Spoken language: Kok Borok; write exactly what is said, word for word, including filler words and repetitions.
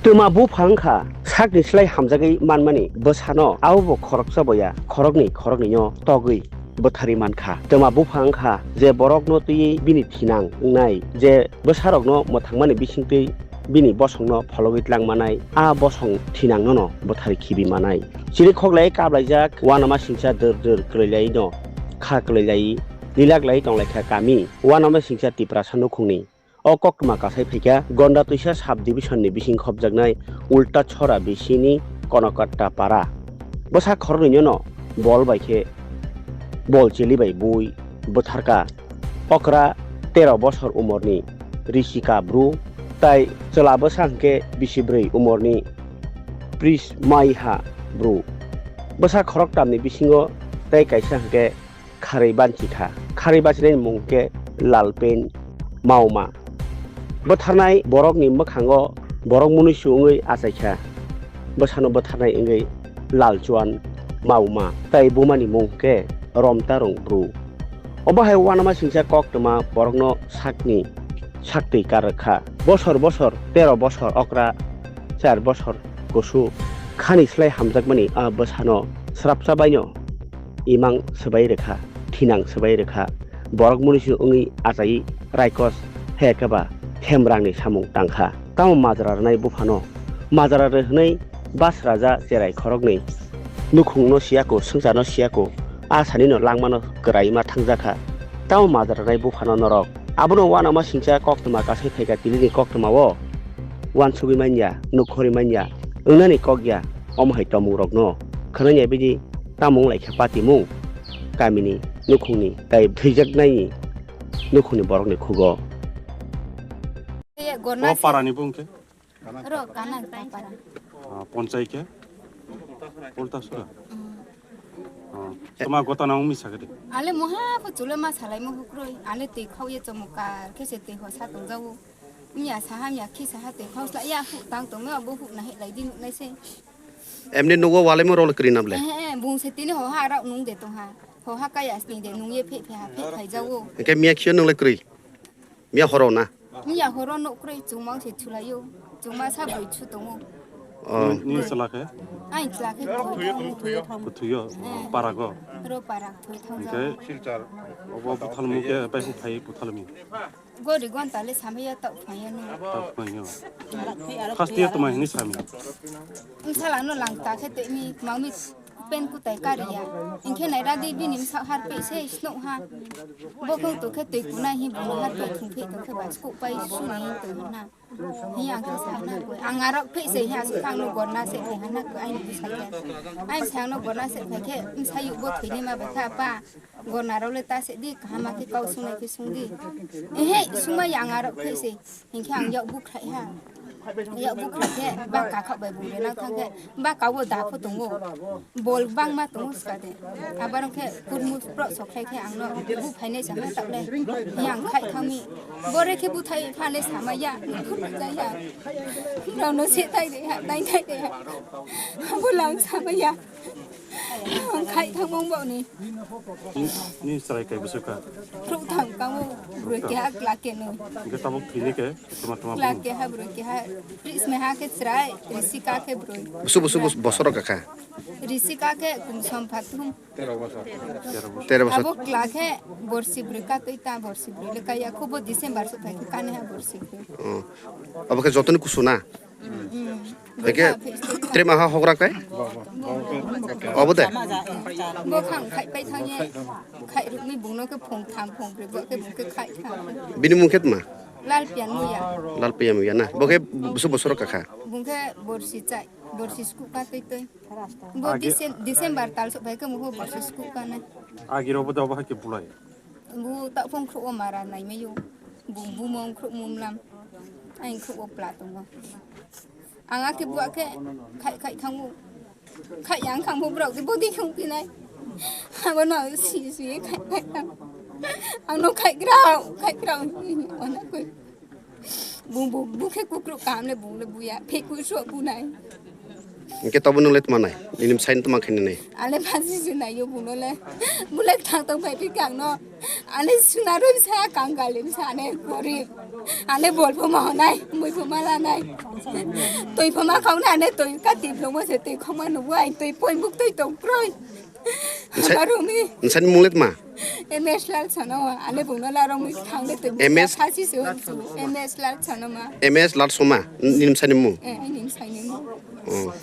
Twma bupha wngkha sakni slai hamjagwi manmani bwsano, abobo khoroksa boya khoroknwi khoroknwino togwi bwtharwi mankha. Twma bupha wngkha je borokno twiwi bini thinang wngnai, je bwsarokno mwthangmani bisingtwi bini bosongno phologwi tlangmanai, a bosong thinangnono bwtharwi khibi manai. Chirikhok lai kablaijak uanama singcha dwr dwr kwlwi laino kha kwlwi lai lilak lai tonglaikha kami uanama singcha Tiprasa nukhungni. O koktwma kasai phaikha Gonda Twisa sub division ni bising khopjaknai Ulta Chhora bisini Konokatta Para. Bwsa khoroknwino bol bai khe bol chili bai bui bwtharkha. Okra tero bosor umorni Risika Bru tai chwla bwsa hwnkhe bisi brwi umorni Prismaiha Bru. Bwsa khoroktamni bisingo tei kaisa hwnkhe kharwi banchi kha. Kharwi bachinani mung khe Lalpen Mauma. Bwtharnai borokni mwkhango borok munuisu wngwi achai kha. Bwsano bwtharnai wngwi Lalchuan Mauma tei bumani mung khe Romtarung Bru. Obo hai uanama singcha koktwma borokno sakni saktwi kar rwkha. Bosor bosor, tero bosor okra, char bosor kusu khani slai hamjakmani a bwsano srapsa baino imang swbai rwkha, thinang swbai rwkha. Borok munuisu wngwi achai raikos hai khe ba themrangni samung tangkha. Tamo majra rwnai buphano majra rw hwnwi bas raja cherai khoroknwi nukhungno siyako, swngcharno siyako, a sanino langmano kwraima thangjakha. Tamo majra rwnai buphano norok. Abono uanama singcha koktwma kasai phaikha tilini koktwmao uansugwi manya, nukhorwi manya, wngnani kok ya, omo hai tomungrokno khwnai ya bidi tamo wnglaikha patimung kamini nukhungni tei thwijaknaini nukhungni borokni khugo. O parani bung khe? Ro kana ta para. Ah, ponchai khe? Ulta sura? Mm. Ah, toma gotana umi sakhe de. Ale moha ko chule ma salai mo hukroi. Ale tei khau ye chomokar khe se tei ho sa tong jago. Miya saha miya khi saha tei khau sla ya hu tang tong me abo hu na he lai din nai se. Emni nugo wale mo rol kri nam le. Eh, eh, bung se tini ho ha rau nung de tong ha. Ho ha kaya sni de nung ye phe phe ha phe phai jago. Ke miya khio nung le kri. Miya horo na? Miya horo nok kwrwi chwngma se chulaio. Chwngma sa bwrwi chu tongo. Oh. Ni, ni chwla khe? Ai chwla khe bwrwi tongo. Bwthwio, eh, parago? Ro parak thwi thang. Hingke obo buthalmung khe bai phai buthalmi. Gori gonta le samaya tok phaiya no. Tok phaiya. First year tuma hini sami. Sala no lang ta khe te mi mami pen kutai kariya. Hingke nai radi bini msa har pe se snok ha. Bokong to khe twi kunai hi buno har pe thung phe to khe ba skok pai suni to na. Hi ang khe sa na koi. Ang arok phe se hi asuk ang no gorna se khe ha na koi ai ni sa khe. Ai sa no gorna se khe khe msa yu bo thwi ni ma ba kha pa. Gorna rok le ta se di kaham khe kau sung nai khe sung di. Ehe sung ma ya ang arok phe se. Hinkhe ang yak bukhrai ha. Yak bukhrai khe ba kakhak bai bung rena thang khe ba kabo da pho tongo. Bol bangma tongo skade. Abar khe kurmu pro sokhlai khe ang no bu phainai sa ha tak le. Yang khai thangmi. Bore khe buthai phane sama ya. Khurma ja ya. Rao no se tai de ha, tai tai de ha. Abo lang sama ya. Ang khai thangmung bo ni. Ni, ni chwrai kai bwswk kha? Khrup thang kamo broi keha kla ke no. Hingke tabuk thwini khe tuma tuma kla bung. Keha broi keha. Prisme ha khe chwrai, Risika khe broi. Busu busu bus bosoro kakha. Risika khe kumsom phathum. Tero bosor. Tero bosor. Abo kla khe borsi broi ka twi ta borsi broi le kaya khubo December so thai khe kane ha borsi broi. Oh. Abo khe jotoni kusu na? Hingke tre maha hogra kai? Obo de? Bo khang khai pai thang ye. Khai rukni bungno khe phung tham phung brwi bo khe bung khe khai tham. Bini mung khe tma? Lal pian muya. Lal pian muya na. Bo khe busu bosoro kakha. Bung khe borsi chai, borsi sku ka twi twi. Bo Dicem-, December tal sok bai khe muho borsi sku ka na. Agi robo da bo hai khe bulai. Bo ta phung khruo mara nai mayo. Bung bumong khruo mumlam. Ai khruo pla tongo. Ang akhe buwa khe khai khai thango. Khai yang khang bo brok de bodi khung pinai. Abo no si si khai khai thang. Ang no khai grao, khai grao. Ona koi. Bu bu bu khe kukru kam le bu le buya. Phe ku so bu nai. Hwnkhe tobo nwng le tma nai? Nini bwsai no tma khainani? Ale phansi se naio buno le. Bule thang tong phai phikhe ang no. Ale suna rwi sa, kangal rim sa, ane gorib. Ale bol pho ma honai, mui pho ma lanai. Twi pho ma khong na, ane twi ka tip lo mo se twi khong ma nubu ai, twi poi buk twi tong kroi. Nsai- Arumi. Nsani mung le tma? M S Lal Sanoma, ale buno la rong mui thang le twi. M S? Khasi se hon su, M S Lal Sanoma. M S Lal Soma, nini bwsai ni mung? Eh, ai nini bwsai ni mung. Oh.